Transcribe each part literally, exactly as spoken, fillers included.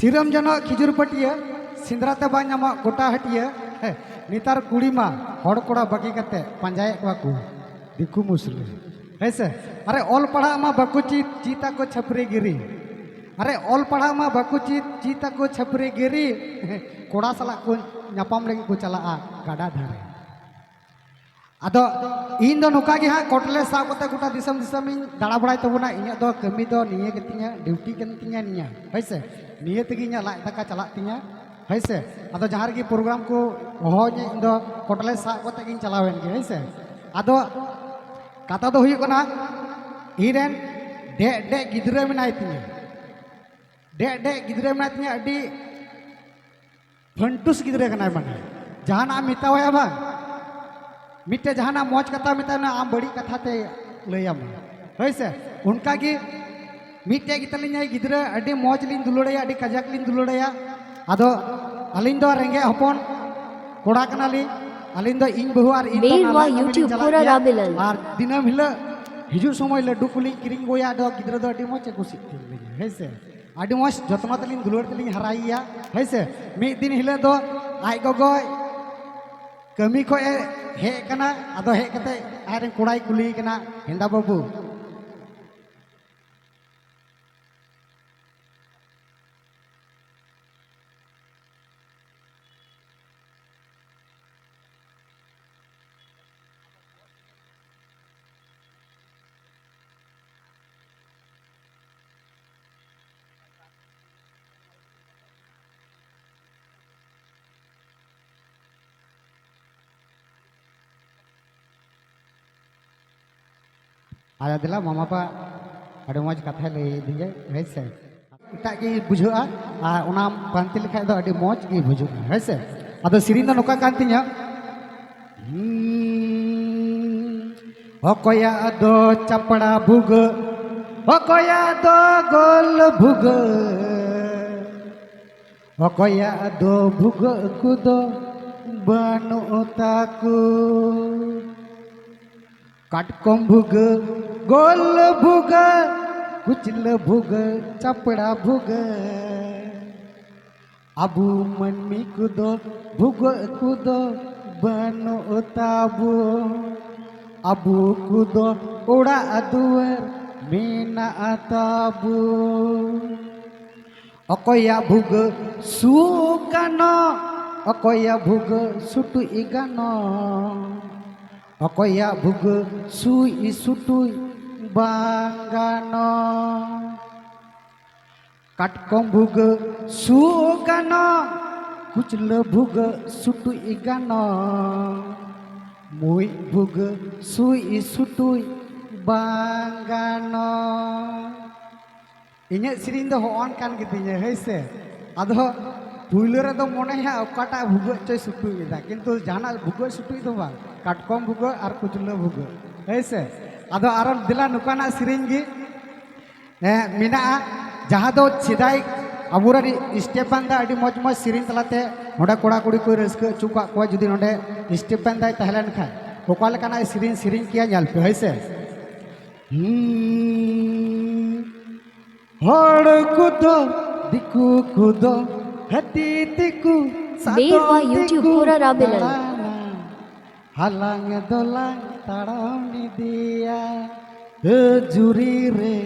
ᱥᱤᱨᱟᱹᱢ ᱡᱚᱱᱚᱜ ᱠᱷᱤᱡᱩᱨ ᱯᱟᱹᱴᱤᱭᱟᱹ, ᱥᱮᱸᱫᱽᱨᱟ ᱛᱮ ᱵᱟᱝ ᱧᱟᱢᱚᱜ ᱜᱚᱴᱟ ᱦᱟᱹᱴᱤᱭᱟᱹ᱾ ᱦᱮᱸ, ᱱᱮᱛᱟᱨ ᱠᱩᱲᱤ ᱢᱟ ᱦᱚᱲ ᱠᱚᱲᱟ ᱵᱟᱹᱜᱤ ᱠᱟᱛᱮ ᱯᱟᱸᱡᱟᱭᱮᱫ ᱠᱚᱣᱟ ᱠᱚ ᱫᱤᱠᱩ ᱢᱩᱥᱞᱟᱹ᱾ ᱦᱮᱸ ᱥᱮ? ᱟᱨᱮ ᱚᱞ ᱯᱟᱲᱦᱟᱜ ᱢᱟ ᱵᱟᱠᱚ ᱪᱮᱫ, ᱪᱮᱫ ᱟᱠᱚ ᱪᱷᱟᱹᱯᱨᱤ ᱜᱤᱨᱤ᱾ ᱟᱨᱮ ᱚᱞ ᱯᱟᱲᱦᱟᱜ ᱢᱟ ᱵᱟᱠᱚ ᱪᱮᱫ, ᱪᱮᱫ ᱟᱠᱚ ᱪᱷᱟᱹᱯᱨᱤ ᱜᱤᱨᱤ᱾ ᱠᱚᱲᱟ ᱥᱟᱞᱟᱜ ᱠᱚ ᱧᱟᱯᱟᱢ ᱞᱟᱹᱜᱤᱫ ᱠᱚ ᱪᱟᱞᱟᱜᱼᱟ ᱜᱟᱰᱟ ᱫᱷᱟᱨᱮ᱾ ᱟᱫᱚ ᱤᱧ ᱫᱚ ᱱᱚᱝᱠᱟ ᱜᱮ ᱦᱟᱸᱜ ᱠᱚᱴᱞᱮ ᱥᱟᱵ ᱠᱟᱛᱮ ᱜᱚᱴᱟ ᱫᱤᱥᱚᱢ ᱫᱤᱥᱚᱢ ᱤᱧ ᱫᱟᱬᱟ ᱵᱟᱲᱟᱭ ᱛᱟᱵᱚᱱᱟ᱾ ᱤᱧᱟᱹᱜ ᱫᱚ ᱠᱟᱹᱢᱤ ᱫᱚ ᱱᱤᱭᱟᱹ ᱜᱮ ᱛᱤᱧᱟ, ᱰᱤᱭᱩᱴᱤ ᱠᱟᱱ ᱛᱤᱧᱟ ᱱᱤᱭᱟᱹ, ᱦᱳᱭ ᱥᱮ? ᱱᱤᱭᱟᱹ ᱛᱮᱜᱮ ᱤᱧᱟᱹᱜ ᱞᱟᱡ ᱫᱟᱠᱟ ᱪᱟᱞᱟᱜ ᱛᱤᱧᱟ, ᱦᱳᱭ ᱥᱮ? ᱟᱫᱚ ᱡᱟᱦᱟᱸ ᱨᱮᱜᱮ ᱯᱨᱳᱜᱨᱟᱢ ᱠᱚ ᱦᱚᱦᱚ ᱤᱧᱟᱹ, ᱤᱧ ᱫᱚ ᱠᱚᱴᱞᱮ ᱥᱟᱵ ᱠᱟᱛᱮ ᱜᱤᱧ ᱪᱟᱞᱟᱣᱮᱱ ᱜᱮ, ᱦᱳᱭ ᱥᱮ? ᱟᱫᱚ ᱠᱟᱛᱷᱟ ᱫᱚ ᱦᱩᱭᱩᱜ ᱠᱟᱱᱟ, ᱤᱧ ᱨᱮᱱ ᱰᱮᱡ ᱰᱮᱡ ᱜᱤᱫᱽᱨᱟᱹ ᱢᱮᱱᱟᱭ ᱛᱤᱧᱟ, ᱰᱮᱡ ᱰᱮᱡ ᱜᱤᱫᱽᱨᱟᱹ ᱢᱮᱱᱟᱭ ᱛᱤᱧᱟ, ᱟᱹᱰᱤ ᱯᱷᱟᱹᱱᱴᱩᱥ ᱜᱤᱫᱽᱨᱟᱹ ᱠᱟᱱᱟᱭ᱾ ᱢᱟᱱᱮ ᱡᱟᱦᱟᱱᱟᱜ ᱮᱢ ᱢᱮᱛᱟᱣᱟᱭᱟ ᱵᱟᱝ, ᱢᱤᱫᱴᱮᱡ ᱡᱟᱦᱟᱱᱟᱜ ᱢᱚᱡᱽ ᱠᱟᱛᱷᱟ ᱢᱮᱛᱟᱭ ᱢᱮ, ᱟᱢ ᱵᱟᱹᱲᱤᱡ ᱠᱟᱛᱷᱟ ᱛᱮ ᱞᱟᱹᱭᱟᱢᱟ, ᱦᱳᱭ ᱥᱮ? ᱚᱱᱠᱟ ᱜᱮ ᱢᱤᱫᱴᱮᱡ ᱜᱮᱛᱟᱞᱤᱧᱟᱭ ᱜᱤᱫᱽᱨᱟᱹ, ᱟᱹᱰᱤ ᱢᱚᱡᱽ ᱞᱤᱧ ᱫᱩᱞᱟᱹᱲᱟᱭᱟ, ᱟᱹᱰᱤ ᱠᱟᱡᱟᱠ ᱞᱤᱧ ᱫᱩᱞᱟᱹᱲᱟᱭᱟ᱾ ᱟᱫᱚ ᱟᱹᱞᱤᱧ ᱫᱚ ᱨᱮᱸᱜᱮᱡ ᱦᱚᱯᱚᱱ ᱠᱚᱲᱟ ᱠᱟᱱᱟᱞᱤᱧ᱾ ᱟᱹᱞᱤᱧ ᱫᱚ ᱤᱧ ᱵᱟᱹᱦᱩ ᱟᱨ ᱤᱧ ᱫᱚ ᱢᱮᱨ ᱱᱟᱞᱦᱟ ᱦᱩᱭ ᱠᱟᱹᱢᱤ ᱞᱤᱧ ᱪᱩᱯ ᱪᱟᱞᱟᱜ ᱯᱩᱨᱟᱹ ᱜᱮᱭᱟ᱾ ᱨᱟᱵᱤᱞᱟᱞ᱾ ᱟᱨ ᱫᱤᱱᱟᱹᱢ ᱦᱤᱞᱳᱜ ᱦᱤᱡᱩᱜ ᱥᱚᱢᱚᱭ ᱞᱟᱹᱰᱩ ᱠᱚᱞᱤᱧ ᱠᱤᱨᱤᱧ ᱟᱹᱜᱩᱭᱟ᱾ ᱟᱫᱚ ᱜᱤᱫᱽᱨᱟᱹ ᱫᱚ ᱟᱹᱰᱤ ᱢᱚᱡᱽ ᱮ ᱠᱩᱥᱤᱜ ᱛᱤᱧ ᱜᱮᱭᱟ, ᱦᱮᱸ ᱥᱮ? ᱟᱹᱰᱤ ᱢᱚᱡᱽ ᱡᱚᱛᱱᱚ ᱛᱮᱞᱤᱧ ᱫᱩᱞᱟᱹᱲ ᱛᱮᱞᱤᱧ ᱦᱟᱨᱟᱭᱮᱭᱟ, ᱦᱳᱭ ᱥᱮ? ᱢᱤᱫ ᱫᱤᱱ ᱦᱤᱞᱳᱜ ᱫᱚ ᱟᱡ ᱜᱚᱜᱚᱭ ᱠᱟᱹᱢᱤ ᱠᱷᱚᱡ ᱮ ᱦᱮᱡ ᱠᱟᱱᱟ᱾ ᱟᱫᱚ ᱦᱮᱡ ᱠᱟᱛᱮ ᱟᱡ ᱨᱮᱱ ᱠᱚᱲᱟᱭ ᱠᱩᱞᱤᱭᱮ ᱠᱟᱱᱟ, "ᱦᱮᱸᱫᱟ ᱵᱟᱹᱵᱩ, ᱟᱫᱚ ᱫᱮᱞᱟ ᱢᱟᱢᱟ ᱵᱟ ᱟᱹᱰᱤ ᱢᱚᱡᱽ ᱠᱟᱛᱷᱟᱭ ᱞᱟᱹᱭ ᱟᱹᱫᱤᱧᱟ, ᱦᱳᱭ ᱥᱮ? ᱮᱴᱟᱜ ᱜᱮ ᱵᱩᱡᱷᱟᱹᱜᱼᱟ, ᱟᱨ ᱚᱱᱟ ᱯᱟᱱᱛᱮ ᱞᱮᱠᱷᱟᱡ ᱫᱚ ᱟᱹᱰᱤ ᱢᱚᱡᱽ ᱜᱮ ᱵᱩᱡᱷᱟᱹᱜᱼᱟ, ᱦᱳᱭ ᱥᱮ? ᱟᱫᱚ ᱥᱮᱨᱮᱧ ᱫᱚ ᱱᱚᱝᱠᱟ ᱠᱟᱱ ᱛᱤᱧᱟ, ᱦᱩᱸ, ᱚᱠᱚᱭᱟᱜ ᱫᱚ ᱪᱟᱯᱲᱟ ᱵᱷᱩᱜᱟᱹᱜ, ᱚᱠᱚᱭᱟᱜ ᱫᱚ ᱜᱳᱞ ᱵᱷᱩᱜᱟᱹᱜ, ᱚᱠᱚᱭᱟᱜ ᱫᱚ ᱵᱷᱩᱜᱟᱹᱜ ᱠᱚᱫᱚ ᱵᱟᱹᱱᱩᱜ ᱛᱟᱠᱚ᱾ ᱠᱟᱴᱠᱚᱢ ᱵᱷᱩᱜᱟᱹᱜ, ᱜᱳᱞ ᱵᱷᱩᱜᱟᱹᱜ, ᱠᱩᱪᱞᱟᱹ ᱵᱷᱩᱜᱟᱹᱜ, ᱪᱟᱯᱲᱟ ᱵᱷᱩᱜᱟᱹᱜ᱾ ᱟᱵᱚ ᱢᱟᱹᱱᱢᱤ ᱠᱚᱫᱚ ᱵᱷᱩᱜᱟᱹᱜ ᱠᱚᱫᱚ ᱵᱟᱹᱱᱩᱜ ᱛᱟᱵᱚ᱾ ᱟᱵᱚ ᱠᱚᱫᱚ ᱚᱲᱟᱜ ᱫᱩᱣᱟᱹᱨ ᱢᱮᱱᱟᱜ ᱛᱟᱵᱚ᱾ ᱚᱠᱚᱭᱟᱜ ᱵᱷᱩᱜᱟᱹᱜ ᱥᱩ ᱜᱟᱱᱚᱜ, ᱚᱠᱚᱭᱟᱜ ᱵᱷᱩᱜᱟᱹᱜ ᱥᱩᱴᱩᱡ ᱜᱟᱱᱚᱜ, ᱚᱠᱚᱭᱟᱜ ᱵᱷᱩᱜᱟᱹᱜ ᱥᱩᱭ ᱥᱩᱴᱩᱡ ᱵᱟᱝ ᱜᱟᱱᱚᱜ᱾ ᱠᱟᱴᱠᱚᱢ ᱵᱷᱩᱜᱟᱹᱜ ᱥᱩ ᱜᱟᱱᱚᱜ, ᱠᱩᱪᱞᱟᱹ ᱵᱷᱩᱜᱟᱹᱜ ᱥᱩᱴᱩᱡ ᱜᱟᱱᱚᱜ, ᱢᱩᱡ ᱵᱷᱩᱜᱟᱹᱜ ᱥᱩᱭ ᱥᱩᱴᱩᱡ ᱵᱟᱝ ᱜᱟᱱᱚᱜ᱾ ᱤᱧᱟᱹᱜ ᱥᱮᱨᱮᱧ ᱫᱚ ᱦᱚᱸᱜᱼᱚᱱ ᱠᱟᱱ ᱜᱮᱛᱤᱧᱟ, ᱦᱳᱭ ᱥᱮ᱾ ᱟᱫᱚ ᱯᱩᱭᱞᱩ ᱨᱮᱫᱚ ᱢᱚᱱᱮᱭᱟ ᱚᱠᱟᱴᱟᱜ ᱵᱷᱩᱜᱟᱹᱜ ᱪᱚᱭ ᱥᱩᱴᱩᱡ ᱮᱫᱟ, ᱠᱤᱱᱛᱩ ᱡᱟᱦᱟᱱᱟᱜ ᱵᱷᱩᱜᱟᱹᱜ ᱥᱩᱴᱩᱡ ᱫᱚ ᱵᱟᱝ, ᱠᱟᱴᱠᱚᱢ ᱵᱷᱩᱜᱟᱹᱜ ᱟᱨ ᱠᱩᱪᱞᱟᱹ ᱵᱷᱩᱜᱟᱹᱜ, ᱦᱳᱭ ᱥᱮ᱾ ᱟᱫᱚ ᱟᱨᱚ ᱫᱮᱞᱟ ᱱᱚᱝᱠᱟᱱᱟᱜ ᱥᱮᱨᱮᱧ ᱜᱮ ᱦᱮᱸ, ᱢᱮᱱᱟᱜᱼᱟ, ᱡᱟᱦᱟᱸ ᱫᱚ ᱥᱮᱫᱟᱭ ᱟᱵᱚᱨᱮᱱ ᱥᱴᱮᱯ ᱵᱟᱱᱫᱟ ᱟᱹᱰᱤ ᱢᱚᱡᱽ ᱢᱚᱡᱽ ᱥᱮᱨᱮᱧ ᱛᱟᱞᱟᱛᱮ ᱱᱚᱰᱮ ᱠᱚᱲᱟ ᱠᱩᱲᱤ ᱠᱚᱭ ᱨᱟᱹᱥᱠᱟᱹ ᱦᱚᱪᱚ ᱠᱟᱜ ᱠᱚᱣᱟ᱾ ᱡᱩᱫᱤ ᱱᱚᱰᱮ ᱥᱴᱮᱯ ᱵᱟᱱᱫᱟᱭ ᱛᱟᱦᱮᱸ ᱞᱮᱱ ᱠᱷᱟᱱ ᱚᱠᱟ ᱞᱮᱠᱟᱱᱟᱜ ᱥᱮᱨᱮᱧ ᱥᱮᱨᱮᱧ ᱠᱮᱭᱟ ᱧᱮᱞ ᱯᱮ, ᱦᱳᱭ ᱥᱮ᱾ ᱦᱩᱸ, ᱦᱚᱲ ᱠᱚᱫᱚ, ᱫᱤᱠᱩ ᱠᱚᱫᱚ, ᱦᱟᱹᱛᱤ ᱛᱮᱠᱚ, ᱵᱮᱨᱣᱟ ᱥᱟᱫᱚᱢ YouTube ᱛᱮᱠᱚ ᱯᱩᱨᱟ ᱨᱟᱵᱮᱞᱟᱞ᱾ ᱫᱟᱬᱟᱱᱟ᱾ ᱦᱟᱞᱟᱝ ᱫᱚᱞᱟᱝ ᱛᱟᱲᱟᱢ ᱤᱫᱤᱭᱟ, ᱦᱟᱹᱡᱩᱨᱤ ᱨᱮ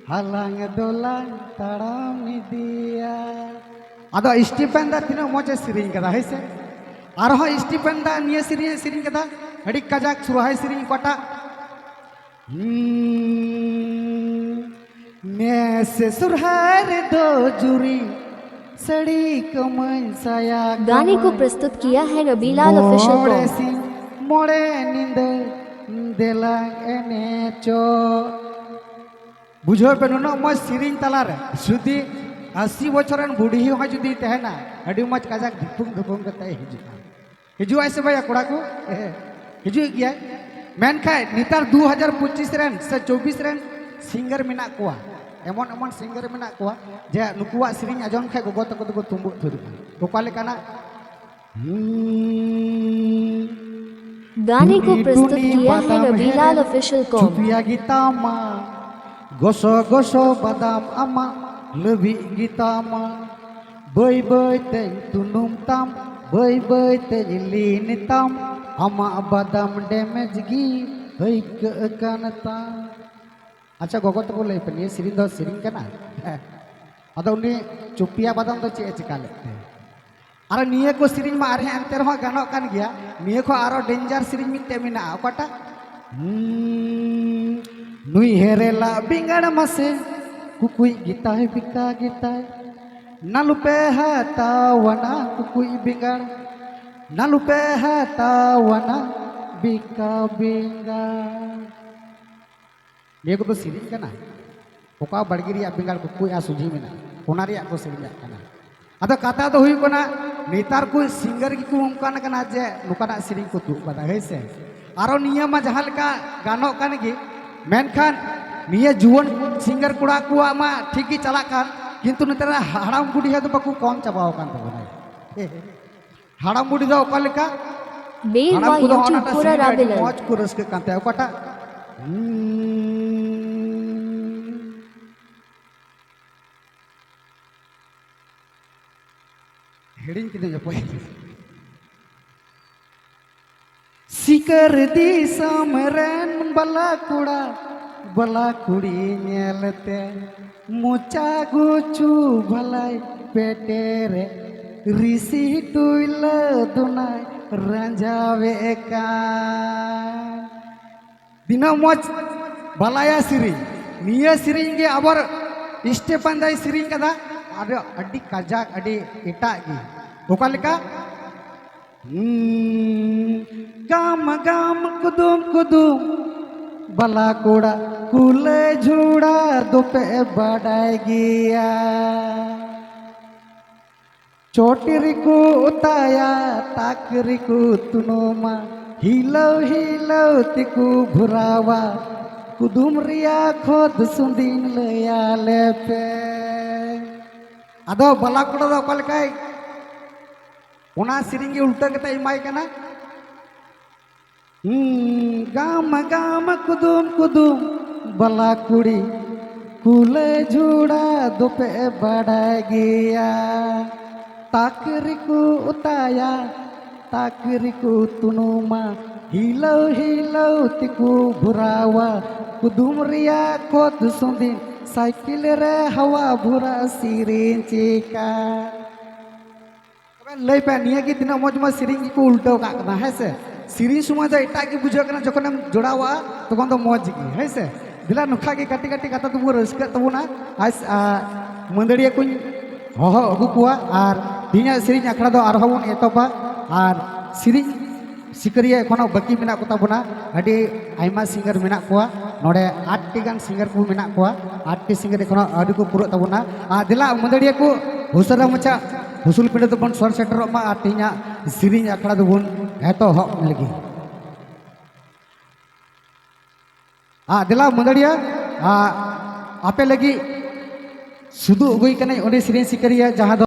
ᱦᱟᱞᱟᱝ ᱫᱚᱞᱟᱝ ᱛᱟᱲᱟᱢ ᱤᱫᱤᱭᱟ᱾ ᱟᱫᱚ ᱥᱴᱤᱯᱷᱮᱱ ᱫᱟ ᱛᱤᱱᱟᱹᱜ ᱢᱚᱡᱽ ᱮ ᱥᱮᱨᱮᱧ ᱠᱟᱫᱟ, ᱦᱮᱸ ᱥᱮ? ᱟᱨᱦᱚᱸ ᱥᱴᱤᱯᱷᱮᱱ ᱫᱟ ᱱᱤᱭᱟᱹ ᱥᱮᱨᱮᱧ ᱮ ᱥᱮᱨᱮᱧ ᱠᱟᱫᱟ, ᱟᱹᱰᱤ ᱠᱟᱡᱟᱠ ᱥᱚᱨᱦᱟᱭ ᱥᱮᱨᱮᱧ ᱚᱠᱟᱴᱟᱜ? ᱦᱩᱸ, ᱱᱮᱥ ᱥᱚᱨᱦᱟᱭ ᱨᱮᱫᱚ ᱡᱩᱨᱤ ᱥᱟᱹᱲᱤ ᱠᱚᱢᱟᱹᱧ ᱥᱟᱭᱟ ᱜᱟᱱᱮ ᱠᱚ ᱠᱚᱢᱟᱹᱧ᱾ ᱯᱨᱚᱥᱛᱩᱛ ᱠᱤᱭᱟ ᱦᱮ ᱨᱚᱵᱤᱞᱟᱞ ᱚᱯᱷᱤᱥᱤᱭᱟᱞ ᱢᱚᱬᱮ ᱠᱚᱢ᱾ ᱥᱤᱧ ᱢᱚᱬᱮ ᱧᱤᱫᱟᱹ ᱫᱮᱞᱟᱝ ᱮᱱᱮᱡᱚᱜ᱾ ᱵᱩᱡᱷᱟᱹᱣ ᱯᱮ, ᱱᱩᱱᱟᱹᱜ ᱢᱚᱡᱽ ᱥᱮᱨᱮᱧ ᱛᱟᱞᱟᱨᱮ ᱡᱩᱫᱤ ᱟᱥᱤ ᱵᱚᱪᱷᱚᱨ ᱨᱮᱱ ᱵᱩᱰᱷᱤ ᱦᱚᱸ ᱡᱩᱫᱤ ᱛᱟᱦᱮᱱᱟ, ᱟᱹᱰᱤ ᱢᱚᱡᱽ ᱠᱟᱡᱟᱠ ᱫᱷᱩᱯᱩᱝ ᱫᱷᱩᱯᱩᱝ ᱠᱟᱛᱮ ᱦᱤᱡᱩᱜᱼᱟ᱾ ᱦᱤᱡᱩᱜ ᱟᱭ ᱥᱮ ᱵᱟᱭᱟ ᱠᱚᱲᱟ ᱠᱚ? ᱦᱮᱸ, ᱦᱤᱡᱩᱜ ᱜᱮᱭᱟᱭ᱾ ᱢᱮᱱᱠᱷᱟᱱ ᱱᱮᱛᱟᱨ ᱫᱩ ᱦᱟᱡᱟᱨ ᱯᱚᱸᱪᱤᱥ ᱨᱮᱱ ᱥᱮ ᱪᱚᱵᱵᱤᱥ ᱨᱮᱱ ᱥᱤᱝᱜᱟᱨ ᱢᱮᱱᱟᱜ ᱠᱚᱣᱟ, ᱮᱢᱚᱱ ᱮᱢᱚᱱ ᱥᱤᱝᱜᱟᱨ ᱢᱮᱱᱟᱜ ᱠᱚᱣᱟ ᱡᱮ ᱱᱩᱠᱩᱣᱟᱜ ᱥᱮᱨᱮᱧ ᱟᱸᱡᱚᱢ ᱠᱷᱟᱱ ᱜᱚᱜᱚ ᱛᱟᱠᱚ ᱫᱚᱠᱚ ᱛᱩᱢᱵᱩᱜ ᱛᱷᱤᱨᱚᱜᱼᱟ᱾ ᱚᱠᱟ ᱞᱮᱠᱟᱱᱟᱜ? ᱜᱟᱱᱮ ᱠᱚ ᱯᱨᱚᱥᱛᱩᱛ ᱠᱤᱭᱟ ᱦᱮ ᱨᱚᱵᱤᱞᱟᱞ ᱚᱯᱷᱤᱥᱤᱭᱟᱞ ᱠᱚᱢ᱾ ᱪᱩᱯᱤᱭᱟ ᱜᱮᱛᱟᱢᱟ, ᱜᱚᱥᱚ ᱜᱚᱥᱚ ᱵᱟᱫᱟᱢ ᱟᱢᱟᱜ ᱞᱟᱹᱵᱤᱫ ᱜᱮᱛᱟᱢᱟ᱾ ᱵᱟᱹᱭ ᱵᱟᱹᱭ ᱛᱮᱧ ᱛᱩᱱᱩᱢ ᱛᱟᱢ, ᱵᱟᱹᱭ ᱵᱟᱹᱭ ᱛᱮᱧ ᱞᱤᱱ ᱛᱟᱢ, ᱟᱢᱟᱜ ᱵᱟᱫᱟᱢ ᱰᱮᱢᱮᱡᱽ ᱜᱮ ᱟᱹᱭᱠᱟᱹᱜ ᱠᱟᱱ ᱛᱟᱢ᱾ ᱟᱪᱪᱷᱟ, ᱜᱚᱜᱚ ᱛᱟᱠᱚ ᱞᱟᱹᱭ ᱯᱮ, ᱱᱤᱭᱟᱹ ᱥᱮᱨᱮᱧ ᱫᱚ ᱥᱮᱨᱮᱧ ᱠᱟᱱᱟ? ᱟᱫᱚ ᱩᱱᱤ ᱪᱩᱯᱤᱭᱟ ᱵᱟᱫᱟᱢ ᱫᱚ ᱪᱮᱫ ᱮ ᱪᱤᱠᱟ ᱞᱮᱫ ᱛᱮ? ᱟᱨ ᱱᱤᱭᱟᱹ ᱠᱚ ᱥᱮᱨᱮᱧ ᱢᱟ ᱟᱨᱦᱚᱸ ᱮᱱᱛᱮ ᱨᱮᱦᱚᱸ ᱜᱟᱱᱚᱜ ᱠᱟᱱ ᱜᱮᱭᱟ, ᱱᱤᱭᱟᱹ ᱠᱷᱚᱱ ᱟᱨᱚ ᱰᱮᱧᱡᱟᱨ ᱥᱮᱨᱮᱧ ᱢᱤᱫᱴᱮᱡ ᱢᱮᱱᱟᱜᱼᱟ, ᱚᱠᱟᱴᱟᱜ? ᱦᱩᱸ, ᱱᱩᱭ ᱦᱮᱨᱮᱞᱟ ᱵᱮᱸᱜᱟᱲ ᱢᱟᱥᱮ, ᱠᱩᱠᱩᱭ ᱜᱮᱛᱟᱭ ᱵᱤᱠᱟ ᱜᱮᱛᱟᱭ, ᱱᱟᱞᱩ ᱯᱮ ᱦᱟᱛᱟᱣᱟᱱᱟ ᱠᱩᱠᱩᱭ ᱵᱮᱸᱜᱟᱲ, ᱱᱟᱞᱩ ᱯᱮ ᱦᱟᱛᱟᱣᱟᱱᱟ ᱵᱤᱠᱟ ᱵᱮᱸᱜᱟᱲ᱾ ᱱᱤᱭᱟᱹ ᱠᱚᱫᱚ ᱥᱮᱨᱮᱧ ᱠᱟᱱᱟ? ᱚᱠᱟ ᱵᱟᱲᱜᱮ ᱨᱮᱭᱟᱜ ᱵᱮᱸᱜᱟᱲ ᱠᱩᱠᱩᱭ ᱟᱨ ᱥᱚᱡᱷᱮ ᱢᱮᱱᱟᱜᱼᱟ, ᱚᱱᱟ ᱨᱮᱭᱟᱜ ᱠᱚ ᱥᱮᱨᱮᱧᱟᱜ ᱠᱟᱱᱟ᱾ ᱟᱫᱚ ᱠᱟᱛᱷᱟ ᱫᱚ ᱦᱩᱭᱩᱜ ᱠᱟᱱᱟ, ᱱᱮᱛᱟᱨ ᱠᱚ ᱥᱤᱝᱜᱟᱨ ᱜᱮᱠᱚ ᱚᱱᱠᱟᱱ ᱠᱟᱱᱟ ᱡᱮ ᱱᱚᱝᱠᱟᱱᱟᱜ ᱥᱮᱨᱮᱧ ᱠᱚ ᱛᱩᱫ ᱠᱟᱫᱟ, ᱦᱳᱭ ᱥᱮ? ᱟᱨᱚ ᱱᱤᱭᱟᱹ ᱢᱟ ᱡᱟᱦᱟᱸ ᱞᱮᱠᱟ ᱜᱟᱱᱚᱜ ᱠᱟᱱ ᱜᱮ, ᱢᱮᱱᱠᱷᱟᱱ ᱱᱤᱭᱟᱹ ᱡᱩᱣᱟᱹᱱ ᱥᱤᱝᱜᱟᱨ ᱠᱚᱲᱟ ᱠᱚᱣᱟᱜ ᱢᱟ ᱴᱷᱤᱠ ᱜᱮ ᱪᱟᱞᱟᱜ ᱠᱟᱱ, ᱠᱤᱱᱛᱩ ᱱᱮᱛᱟᱨ ᱦᱟᱲᱟᱢ ᱵᱩᱰᱷᱤ ᱫᱚ ᱵᱟᱠᱚ ᱠᱚᱢ ᱪᱟᱵᱟᱣ ᱟᱠᱟᱱ ᱛᱟᱵᱚᱱᱟ᱾ ᱦᱟᱲᱟᱢ ᱵᱩᱰᱷᱤ ᱫᱚ ᱚᱠᱟ ᱞᱮᱠᱟ? ᱢᱮᱨᱣᱟ ᱦᱟᱲᱟᱢ ᱠᱚᱫᱚ YouTube ᱦᱚᱸ ᱚᱱᱟᱴᱟᱜ ᱯᱩᱨᱟ ᱥᱮᱨᱮᱧ ᱨᱮ ᱟᱹᱰᱤ ᱨᱟᱵᱮᱞᱟᱞ᱾ ᱢᱚᱡᱽ ᱠᱚ ᱨᱟᱹᱥᱠᱟᱹᱜ ᱠᱟᱱ ᱛᱟᱦᱮᱸᱫ᱾ ᱚᱠᱟᱴᱟᱜ? ᱦᱤᱲᱤᱧ ᱠᱤᱫᱟᱹᱧ ᱚᱠᱚᱭ᱾ ᱥᱤᱠᱟᱹᱨ ᱫᱤᱥᱚᱢ ᱨᱮᱱ ᱵᱟᱞᱟ ᱠᱚᱲᱟ, ᱵᱟᱞᱟ ᱠᱩᱲᱤ ᱧᱮᱞᱛᱮ ᱢᱚᱪᱟ ᱜᱩᱪᱩ ᱵᱷᱟᱞᱟᱭ ᱯᱮᱴᱮᱨᱮ, ᱨᱤᱥᱤ ᱴᱩᱭᱞᱟᱹ ᱫᱚᱱᱟᱭ ᱨᱟᱸᱡᱟᱣᱮ ᱠᱟᱱ᱾ ᱛᱤᱱᱟᱹᱜ ᱢᱚᱡᱽ ᱵᱟᱞᱟᱭᱟ ᱥᱮᱨᱮᱧ᱾ ᱱᱤᱭᱟᱹ ᱥᱮᱨᱮᱧ ᱜᱮ ᱟᱵᱟᱨ ᱥᱴᱮᱯᱷᱟᱱ ᱫᱟᱭ ᱥᱮᱨᱮᱧ ᱠᱟᱫᱟ, ᱟᱫᱚ ᱟᱹᱰᱤ ᱠᱟᱡᱟᱠ, ᱟᱹᱰᱤ ᱮᱴᱟᱜ ᱜᱮ᱾ ᱚᱠᱟ ᱞᱮᱠᱟ? ᱦᱩᱸ, ᱜᱟᱢ ᱜᱟᱢ ᱠᱩᱫᱩᱢ ᱠᱩᱫᱩᱢ, ᱵᱟᱞᱟ ᱠᱚᱲᱟ ᱠᱩᱞᱟᱹᱭ ᱡᱷᱩᱲᱟ ᱫᱚᱯᱮ ᱵᱟᱰᱟᱭ ᱜᱮᱭᱟ᱾ ᱪᱚᱴ ᱨᱮᱠᱚ ᱚᱛᱟᱭᱟ, ᱛᱟᱠ ᱨᱮᱠᱚ ᱛᱩᱱᱩᱢᱟ, ᱦᱤᱞᱟᱹᱣ ᱦᱤᱞᱟᱹᱣ ᱛᱮᱠᱚ ᱵᱷᱚᱨᱟᱣᱟ, ᱠᱩᱫᱩᱢ ᱨᱮᱭᱟᱜ ᱠᱷᱚᱫ ᱥᱩᱸᱫᱤᱧ ᱞᱟᱹᱭᱟᱞᱮ ᱯᱮ᱾ ᱟᱫᱚ ᱵᱟᱞᱟ ᱠᱚᱲᱟ ᱫᱚ ᱚᱠᱟ ᱞᱮᱠᱟᱭ ᱚᱱᱟ ᱥᱮᱨᱮᱧ ᱜᱮ ᱩᱞᱴᱟᱹ ᱠᱟᱛᱮ ᱮᱢᱟᱭ ᱠᱟᱱᱟ᱾ ᱦᱩᱸ, ᱜᱟᱢ ᱜᱟᱢ ᱠᱩᱫᱩᱢ ᱠᱩᱫᱩᱢ ᱵᱟᱞᱟ ᱠᱩᱲᱤ, ᱠᱩᱞᱟᱹᱭ ᱡᱷᱩᱲᱟ ᱫᱚᱯᱮ ᱵᱟᱰᱟᱭ ᱜᱮᱭᱟ, ᱛᱟᱠ ᱨᱮᱠᱚ ᱚᱛᱟᱭᱟ, ᱛᱟᱠ ᱨᱮᱠᱚ ᱛᱩᱱᱩᱢᱟ, ᱦᱤᱞᱟᱹᱣ ᱦᱤᱞᱟᱹᱣ ᱛᱮᱠᱚ ᱵᱷᱚᱨᱟᱣᱟ᱾ ᱠᱩᱫᱩᱢ ᱨᱮᱭᱟᱜ ᱠᱚᱛ ᱥᱩᱸᱫᱤ, ᱥᱟᱭᱠᱮᱞ ᱨᱮ ᱦᱟᱣᱟ ᱵᱷᱚᱨᱟ ᱥᱮᱨᱮᱧ ᱪᱮᱠᱟ᱾ ᱛᱚᱵᱮ ᱞᱟᱹᱭ ᱯᱮ, ᱱᱤᱭᱟᱹ ᱜᱮ ᱛᱤᱱᱟᱹᱜ ᱢᱚᱡᱽ ᱢᱚᱡᱽ ᱥᱮᱨᱮᱧ ᱜᱮᱠᱚ ᱩᱞᱴᱟᱹᱣ ᱠᱟᱜ ᱠᱟᱱᱟ, ᱦᱮᱸ ᱥᱮ? ᱥᱮᱨᱮᱧ ᱥᱚᱢᱚᱭ ᱫᱚ ᱮᱴᱟᱜ ᱜᱮ ᱵᱩᱡᱷᱟᱹᱜ ᱠᱟᱱᱟ, ᱡᱚᱠᱷᱚᱱᱮᱢ ᱡᱚᱲᱟᱣᱟ ᱛᱚᱠᱷᱚᱱ ᱫᱚ ᱢᱚᱡᱽ ᱜᱮ, ᱦᱮᱸ ᱥᱮ? ᱫᱮᱞᱟ ᱱᱚᱝᱠᱟ ᱜᱮ ᱠᱟᱹᱴᱤᱡ ᱠᱟᱹᱴᱤᱡ ᱠᱟᱛᱷᱟ ᱛᱮᱵᱚᱱ ᱨᱟᱹᱥᱠᱟᱹᱜ ᱛᱟᱵᱚᱱᱟ᱾ ᱟᱨ, ᱟᱨ ᱢᱟᱹᱫᱟᱹᱲᱤᱭᱟᱹ ᱠᱚᱧ ᱦᱚᱦᱚ ᱟᱹᱜᱩ ᱠᱚᱣᱟ ᱟᱨ ᱛᱮᱦᱮᱧᱟᱜ ᱥᱮᱨᱮᱧ ᱟᱠᱷᱲᱟ ᱫᱚ ᱟᱨᱦᱚᱸ ᱵᱚᱱ ᱮᱛᱚᱦᱚᱵᱟ᱾ ᱟᱨ ᱥᱮᱨᱮᱧ ᱥᱤᱠᱟᱹᱨᱤᱭᱟᱹ ᱮᱠᱷᱚᱱᱚ ᱵᱟᱹᱠᱤ ᱢᱮᱱᱟᱜ ᱠᱚ ᱛᱟᱵᱚᱱᱟ᱾ ᱟᱹᱰᱤ ᱟᱭᱢᱟ ᱥᱤᱝᱜᱟᱨ ᱢᱮᱱᱟᱜ ᱠᱚᱣᱟ ᱱᱚᱰᱮ, ᱟᱴ ᱴᱤ ᱜᱟᱱ ᱥᱤᱝᱜᱟᱨ ᱠᱚ ᱢᱮᱱᱟᱜ ᱠᱚᱣᱟ᱾ ᱟᱴ ᱴᱤ ᱥᱤᱝᱜᱟᱨ ᱮᱠᱷᱚᱱᱚ ᱟᱹᱣᱨᱤ ᱠᱚ ᱯᱩᱨᱟᱹᱜ ᱛᱟᱵᱚᱱᱟ᱾ ᱟᱨ ᱫᱮᱞᱟ ᱢᱟᱹᱫᱟᱹᱲᱤᱭᱟᱹ ᱠᱚ ᱩᱥᱟᱹᱨᱟ ᱢᱟᱪᱷᱟ ᱦᱩᱥᱩᱞ ᱯᱤᱸᱰᱟᱹ ᱛᱮᱵᱚᱱ ᱥᱚᱨ ᱥᱮᱴᱮᱨᱚᱜ ᱢᱟ ᱟᱨ ᱛᱮᱦᱮᱧᱟᱜ ᱥᱮᱨᱮᱧ ᱟᱠᱷᱲᱟ ᱫᱚᱵᱚᱱ ᱮᱛᱚᱦᱚᱵ ᱞᱟᱹᱜᱤᱫ᱾ ᱟᱨ ᱫᱮᱞᱟ ᱢᱟᱹᱫᱟᱹᱲᱤᱭᱟᱹ, ᱟᱨ ᱟᱯᱮ ᱞᱟᱹᱜᱤᱫ ᱥᱩᱫᱩ ᱟᱹᱜᱩᱭ ᱠᱟᱹᱱᱟᱹᱧ ᱚᱸᱰᱮ ᱥᱮᱨᱮᱧ ᱥᱤᱠᱟᱹᱨᱤᱭᱟᱹ ᱡᱟᱦᱟᱸ ᱫᱚ